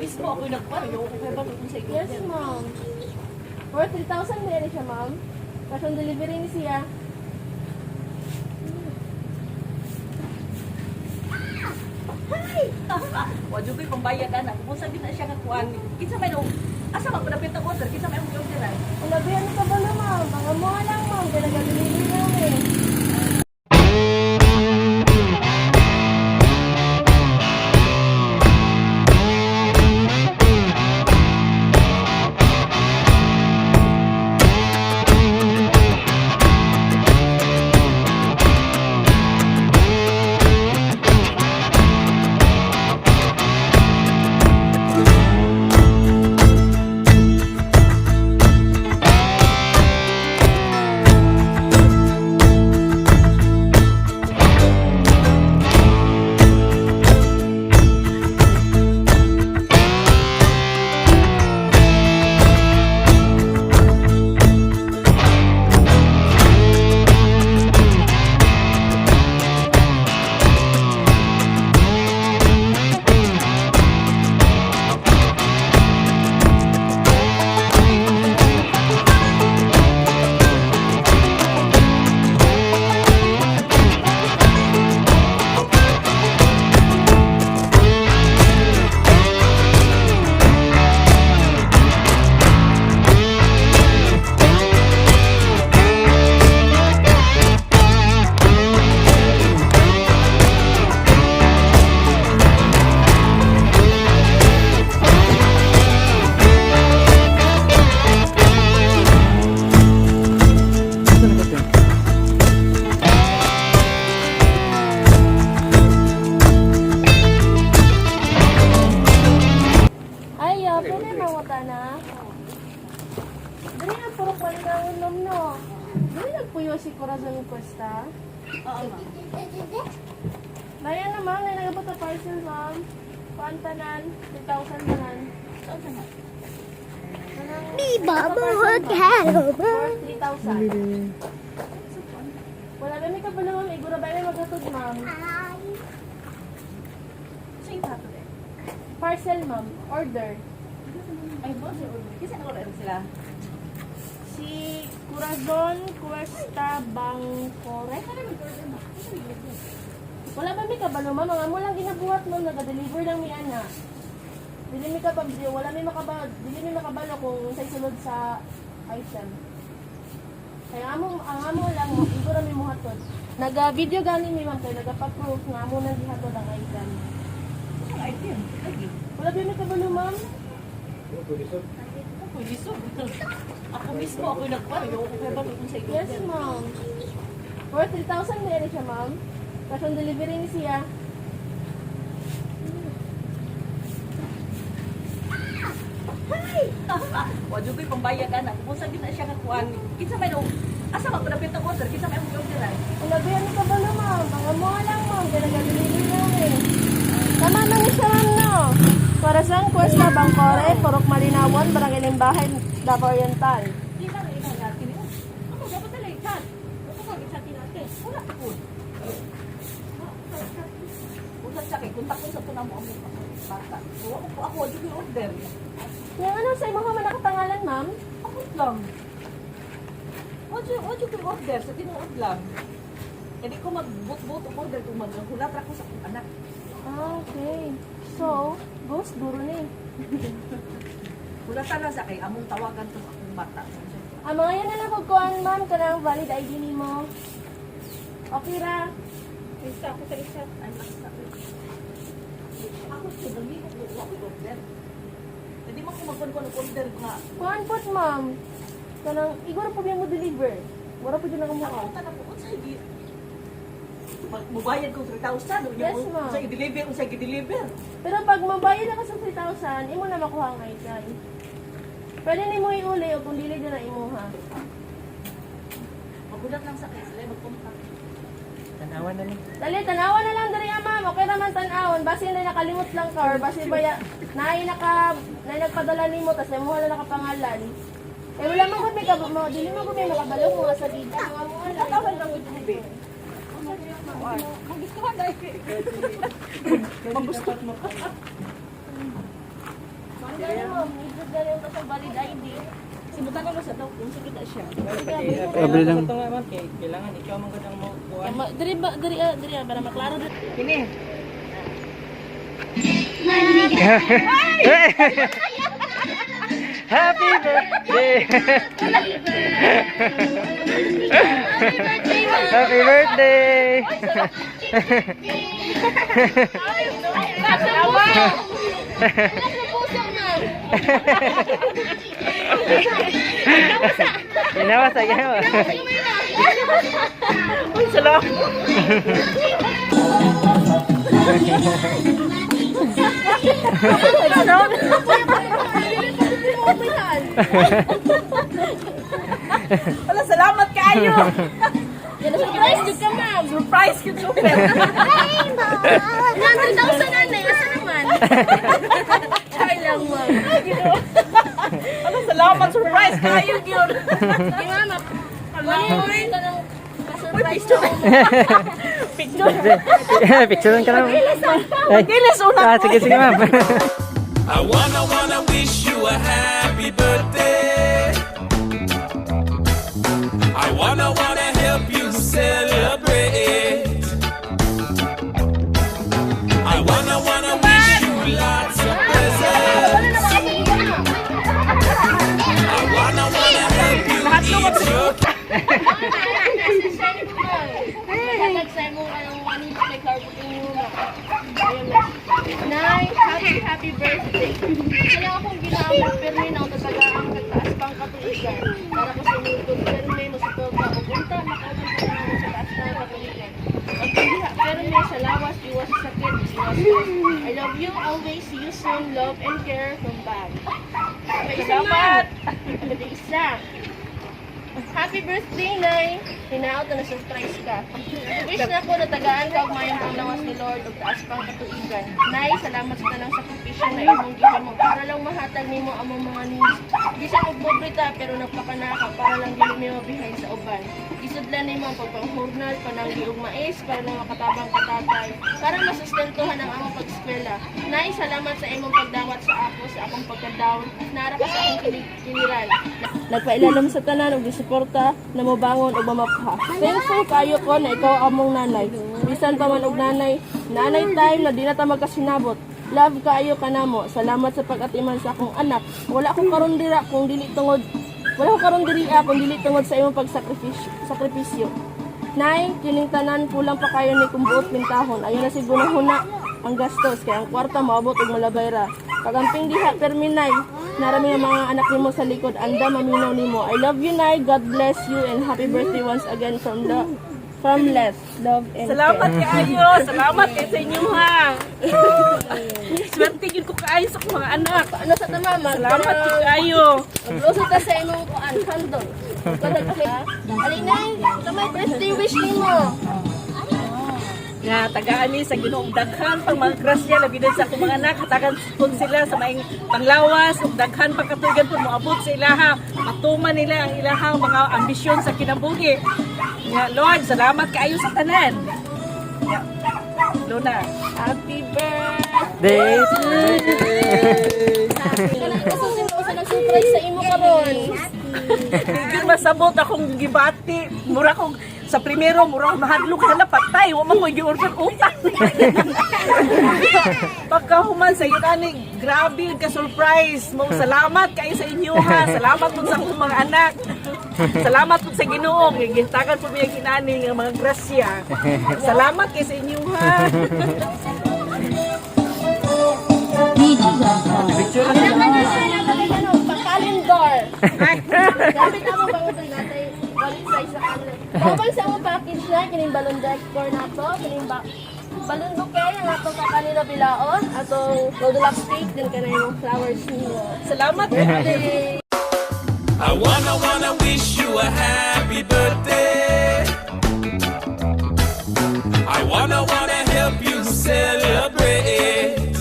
mismo ako yung nagkuhan. Ayaw ko kay balo kung sa iyo. Yes, ma'am. Worth 3,000 na siya, ma'am. Cash on delivery ni siya. Wa jud ko'y pambayad ana. Kung sa na siya nga kuan. Kinsa may no asa man ko dapit ang order, kinsa may among orderan? Wala ba yan kabalo, ma'am? Mga mo lang, ma'am. Kaya nag-delivery namin. Ay, pwede manguta na. Dali na puro palinawon, ma'am, no? Dali nagpuyo si Corazon Cuesta. Oo, ma'am. Bayan na, ma'am. Nalagabot na parcel, ma'am. Kuan tanan. 3,000 tanan. Saan sa na? Biba, 3,000. Wala ba may kabalo, ma'am? Igura ba may maghatod, ma'am? Sa iyo eh. Parcel, ma'am. Order. Ay, boss, order. Kinsa na order sila? Si Corazon Cuesta Bangcore. Wala ba may kabalo, ma'am? Mga mo lang ginabuhat, ma'am. Nag-deliver lang mi ana. Dili mi kapag wala mi makabalo, dili mi makabalo kung unsay sulod sa item. Kaya amo ang amo lang mo, igura mi mohatod. Naga-video gani mi ma'am kay nagapa-proof nga amo nang gihatod ang item. Sa item. Lagi. Wala ba may kabalo, ma'am? Ako lisod. Ako mismo ako yung nagkuhan. Ayaw ko kay balo kung sa iyo. Yes, ma'am. Worth 3,000 na siya, ma'am. Cash on delivery ni siya. Wa jud ko'y pambayad ana. Kung sa na siya nga kuan. Kinsa may no asa man ko dapit ang order, kinsa may among orderan? Wala ba yan may kabalo, ma'am? Mga mo lang, ma'am. Kaya nag-deliver namin. Tama man ni siya, ma'am, no? Corazon Cuesta Bangcore, Purok Malinawan, Barangay Limbahay, Davao Oriental. Di na ina natin. Ako dapat na lang chat. Ako ka chat natin. Wala ko. Wala siya kay kontak ko sa tunang mo ang bata. Wa ko ako jud yung order. Yung ano sa imo man nakapangalan, ma'am? Ako lang. Wa jud yung order sa tinuod lang. Hindi ko magbut-but og order kung maghulat ra ko sa akong anak. Ah, okay. So, ghost guro ni. Hulatan na sa kay among tawagan tong akong bata. Ang mga yan na lang kung ma'am, kanang valid ID nimo. Okay ra. Isa ako sa isa. Ay, basta. Ako sa dami ko wa ko order. Hindi man ko magkuhan og order nga. Kuan pot, ma'am. Kanang iguro po mo deliver. Mura po dyan ang mukha. Ako tanan ko unsay gi mubayad ko 3,000 unya Yes, ma'am. unsay i-deliver unsay gi-deliver. Pero pag mabayad na ka sa 3,000, imo na makuha ang item. Pwede nimo iuli o kung dili dyan na imuha. Magulat lang sa kay sila magpunta. Tanawan na lang. Dali, tanawan na lang diri ah, ma'am. Okay naman tanawon. Basi na nakalimot lang ka or basi ba ya, naay naka naay nagpadala nimo tas imuha na nakapangalan. Eh wala man gud may dili man gud may makabalo mo nga sa dita. Mga mo lang. Tanawan lang gud ko. Magustuhan na eh. Magustuhan mo. Gani, ma'am, nindot gani ang katong valid ID. Simutan ko sa daw kung sakit na siya. Abre lang. Ito nga ma'am, kay kailangan ikaw man gud ang mo kuan. Diri ba, diri ah, diri ah, para maklaro diri. Kini. Happy birthday! Happy birthday! Nasa puso! Nasa puso, ma'am! Ginawa sa ginawa. Uy, salamat. Wala, salamat kaayo. Surprise jud ka, ma'am! Surprise ko super. 100,000 nanay, asa naman? Char lang, ma'am. Wala, salamat. Surprise kaayo gyud. Sige, ma'am. Wala ka ng surprise na Picture. Picture ka na. Ay. Gilis una. Ah, sige, sige ma'am. I wanna wanna wish you a happy birthday. I wanna wanna help you celebrate. I wanna wanna wish you lots of presents. I wanna wanna help you eat your Hatag sa imong anong money kay Carbo inyo na. Ayun na. Nay, happy happy birthday. Kaya akong ginaamot pero may naong tatagaan kag taas pang katuigan. Para ko sa imong good pero may masuporta og unta makaabot ka namo sa taas pang katuigan. Ang pagdiha pero may sa lawas iwas sa sakit iwas. I love you always. See you soon. Love and care from Bag. May isa, Salamat. ma'am. May isa. Happy birthday, Nay! Hinaot na na-surprise ka. Wish na ko na tagaan ka og maayong panglawas ni Lord ug taas pang katuigan. Nay, salamat sa tanang sakripisyo na imong gihimo para lang mahatag nimo among mga needs. Bisan og pobre ta pero nagpakanaka para lang dili mi mabehind sa uban. Gisudlan nimo ang pagpanghurnal, pananggi og mais para lang makatabang katatay, para masustentuhan ang among pag-eskwela. Nay, salamat sa imong pagdawat sa ako sa akong pagka-down. Nara ka sa akong kiniran. Nagpailalom sa tanan ug gisuporta na mobangon ug mamapha. Thankful kayo ko na ikaw among nanay. Bisan pa man og nanay, nanay time na di na ta magkasinabot. Love kaayo kanamo. Salamat sa pag-atiman sa akong anak. Wala ko karon diri kung dili tungod sa imong pagsakripisyo. Sakripisyo. Nay, kining tanan kulang pa kayo ni kumbuot pintahon. Ayo na siguro huna ang gastos kay ang kwarta moabot og malabay ra. Pagamping diha permi nay, narami ang mga anak nimo sa likod anda maminaw nimo. I love you, Nay. God bless you and happy birthday once again from Les. Love and Salamat care. kaayo. Salamat kay sa inyo ha. Swerte gyud ko kaayo sa akong mga anak. Ano sa ta, mama? Salamat gyud kaayo. Magluso ta sa imong kuan candle. Kada kami. Ali nay, ito may birthday wish nimo. Nga tagaan ni sa Ginoong daghan pang mga grasya labi na sa akong mga anak, hatagan pud sila sa maing panglawas ug daghan pang katuigan pud moabot sa ilaha, matuman nila ang ilahang mga ambisyon sa kinabuhi. Nga Lord, salamat kaayo sa tanan. Nga, Luna. Happy birthday. Day Kanang kasusin ko sa nag-surprise sa imo karon. Hindi masabot akong gibati. Mura kong sa primero, mura akong mahadlok, hala patay. Wa man ko gi-order utang. Pagkahuman sa inyo ani, grabe ka surprise. Mo salamat kayo sa inyo ha. Salamat po sa akong mga anak. Salamat po sa Ginoo nga gihatagan po mi ang inani nga mga grasya. Salamat kay sa inyo ha. Kailangan na siya na ano, pang-calendar. Gamit ako bang ito natin, wallet size sa calendar. Bawal sa among package na, kining balloon decor na to, kining balloon bouquet, ang atong kakanila bilaon, atong Goldilocks cake, din ka na yung flowers niyo. Salamat. Birthday! I wanna wanna wish you a happy birthday. I wanna wanna help you celebrate.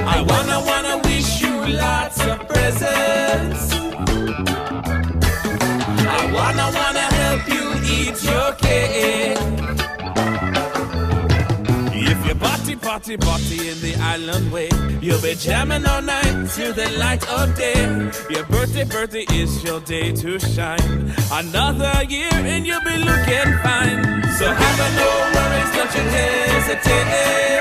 I wanna wanna wish you lots of presents. I wanna wanna help you eat your cake. If you party party. Party, party in the island way. You'll be jamming all night till the light of day. Your birthday, birthday is your day to shine. Another year and you'll be looking fine. So have no worries, don't you hesitate.